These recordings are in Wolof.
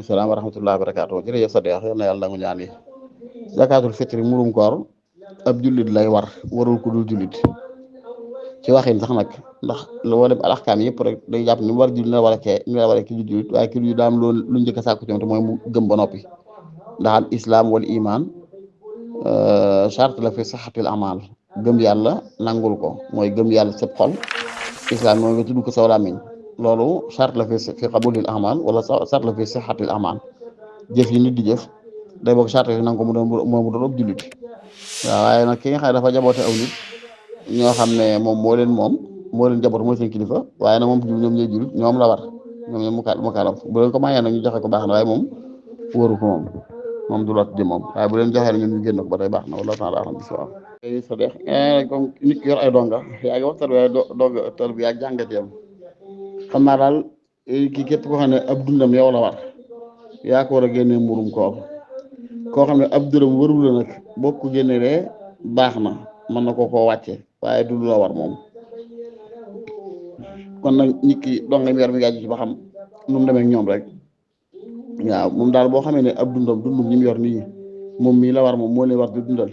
salaam wa rahmatullahi wa barakaatu jërëjëf Sadex yal na yàlla nangu ñaan yi. Zakaatul fitri murum koor ab jullit lay warul ku dul jullit ci waxin sax nag ndax lu wala alaxkaam yëpp rek day jàpp ni mu war jullit na war a kee ni la war a ki jullit waaye ki jullit daa am loolu lu njëkk a sàkku ci moom te mooy mu gëm ba noppi ndax al islam wal iman charte la fi saxatil amal gëm yàlla nangul ko mooy gëm yàlla sëb xol islam mooy nga tudd ko saw làmmiñ loolu charte la fi qabulil amal wala charte la fi saxatil amal jëf yi nit di jëf day bokk charte yi nangu ko mu doon ëpp jullit waaw waaye nag ki nga xam ne dafa jaboote aw nit ñoo xam ne moom moo leen jaboot mooy seen kilifa waaye nag moom ñoom ñooy jullit ñoom la war ñoom ñoom mu kaalam bu leen ko mayee nag ñu joxe ko baax na waaye moom wóoru ko moom du lot di moom waaye bu leen joxee nag ñun ñu génn ko ba tey baax na wala taala alam bis waaw sa deex comme nit ki yor ay donga yaa ngi waxtaan waaye donga tër bi yaa jàngat yam xam naa daal kii képp koo xam ne ab dundam yow la war yaa ko war a génnee mburum koor koo xam ne ab dërëm warul la nag boo ko génnee baax na mën na koo wàcce waaye du la war moom kon nag nit ki donga mi yor mi ngaa ji ci ba xam nu mu demee ak ñoom rek waaw moom daal boo xamee ne ab dundum ñi mu yor nii moom mii la war moom moo leen war di dundal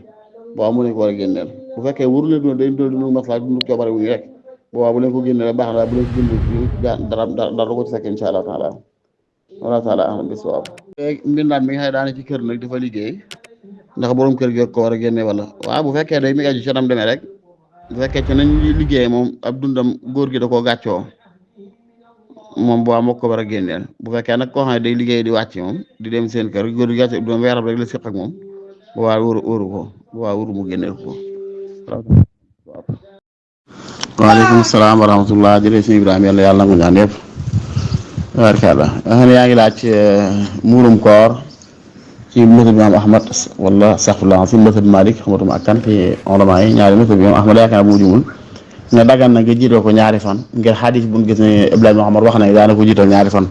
boobaa mu leen ko war a génneel bu fekkee warul leen dundal day dundal dundu maslaa dundu coobare wu ñu rek boobaa bu leen ko génneel baax na bu leen ko génneel dara du ko ci fekk insha allah taala wala taala ahlam bis waaw mbindaan mi nga xam ne daane ci kër nag dafa liggéey ndax borom kër gi ko war a génne wala waaw bu fekkee day mi aju ci nam demee rek bu fekkee ci nañ liggéey moom ab dundam góor gi da koo gàccoo moom boo moo ko war a génneel bu fekkee nag koo xam ne day liggéey di wàcc moom di dem seen kër góor gi gàcce doom weeram rek la siq ak moom boobaa wóoru mu génneel ko waaleykum salaam wa rahmatullah jërëjëf sëñ Ibrahima yàlla nangu ñaan yëpp barkalla xam ne yaa ngi laaj muurum koor ci mësëb imaam Ahmad wala saxfullah si mësëb Malik xamatuma ak kan ci ulama yi ñaari mësëb imaam Ahmad yaakaar bu jumul nga dagan na nga jiitoo ko ñaari fan ngir xadis bu ñu gis ne Ibrahima Muhammad wax ne daana ko jiital ñaari fan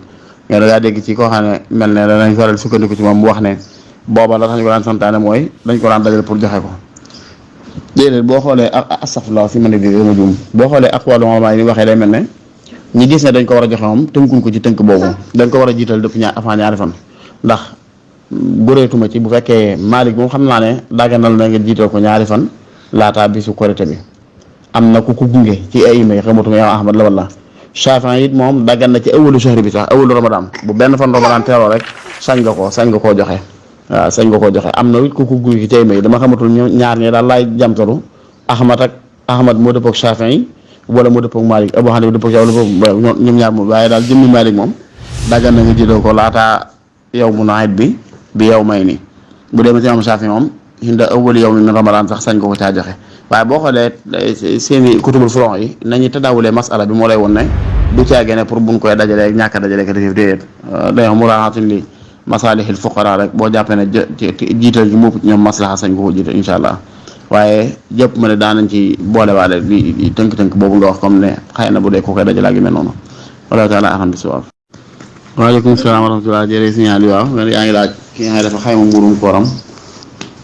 nga daa dégg ci koo xam ne mel ne danañ faral sukkandiku ci moom mu wax ne booba la tax ñu ko daan santaane mooy dañ ko daan dajal pour joxe ko déedéet boo xoolee astaghfirullah fi ma ne bii ma juum boo xoolee aqwalu ulama yi ni waxee day mel ne ñi gis ne dañ ko war a joxe moom tënkuñ ko ci tënk boobu dañ ko war a jiital depuis avant ñaari fan ndax góoreetuma ci bu fekkee Malik moom xam naa ne daganal na nga jiital ko ñaari fan laataa bisu korite bi am na ku ko gunge ci ay may xamatuma yow Ahmad la wala Shafi'i it moom daggan na ci awalu shahri bi sax awalu Ramadan bu benn fan Ramadan teeroo rek sañ nga koo joxe waaw sañ nga koo joxe am na it ku ko gunge ci ay may dama xamatul ñaar ñi daal laay jamtalu Ahmad moo dëppoo ak Shafi'i wala moo dëppoo ak Malik Abu Hanifa dëppoo ak ñoom ñaar moom waaye daal jëmmi Malik moom daggan na nga jiital ko laataa yow mu naayit bi yow may ni bu demee ci am Shafi'i moom hinda awwal yow min Ramadan sax sañ nga ko caa joxe waaye boo xoolee seeni kutubul furon yi nañu tadaawulee masala bi moo lay won ne du caagee ne pour buñ koy dajalee ñàkk a dajalee ko def déedéet day muraatin li masalihil fuqara rek boo jàppee ne jiital gi mopp ñoom maslaha sañ ko jiital insha allah waaye jëpp ma ne daanañ ci boole waale li tënk-tënk boobu nga wax comme ne xëy na bu dee ko koy dajalaa gi mel noonu wala taala axam bi suwaab waaleykum salaam wa rahmatullah jërëjëf signal yi waaw yaa ngi laaj ki nga xam ne dafa xayma mburum kooram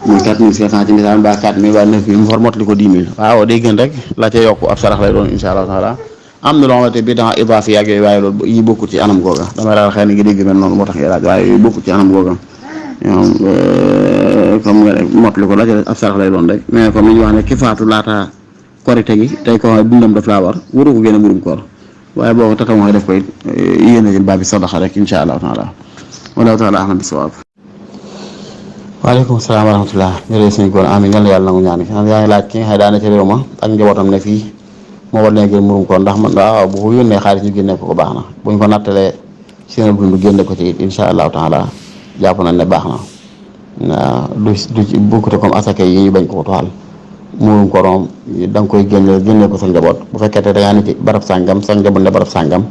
muy 4500 ci misaal mbaa 4000 mbaa 9000 mu far mottali ko 10 000 waaw day gën rek la ca yokk ab sarax lay doon insha allah taala am na loo xamante bi dans idaafi yàgg yooyu waaye loolu yi bokkut ci anam googa damay raal xëy na ngi dégg mel noonu moo tax ngay laaj waaye yooyu bokkut ci anam googa comme nga mottali ko la ca ab sarax lay doon rek mais comme ni ñu wax ne ki faatu laata korite gi tey ko dundam daf laa war waru ko génne mburum koor waaye boo ko tata mooy def ko it yéene ci baabi sadaxa rek insha allah taala wallahu taala ahlam bi sawaab waaleykum salaam wa rahmatullah jërëjëf sëñ Gora amin yàlla nangu ñaan yaa ngi laaj ki nga xam ne daana ci réew ma ak njabootam ne fii moo war leen génn murum koor ndax man waaw bu ko yónnee xaalis ñu génne ko baax na buñ ko nattalee seen dund génne ko ci it insha allahu taala jàpp nañ ne baax na waaw du ci bokkute comme asaka yi ñu bañ ko toxal murum koor moom da nga koy génne ko sa njaboot bu fekkee te da ngaa ne ci barab sàngam sa njaboot ne barab sàngam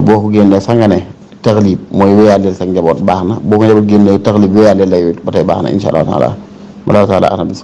boo ko génnee fa nga ne taxlib mooy wéyaaleel sa njaboot baax na boo ko njaboot génnee taxlib wéyaaleel lay ba tey baax na insha allah taala wala taala ana bis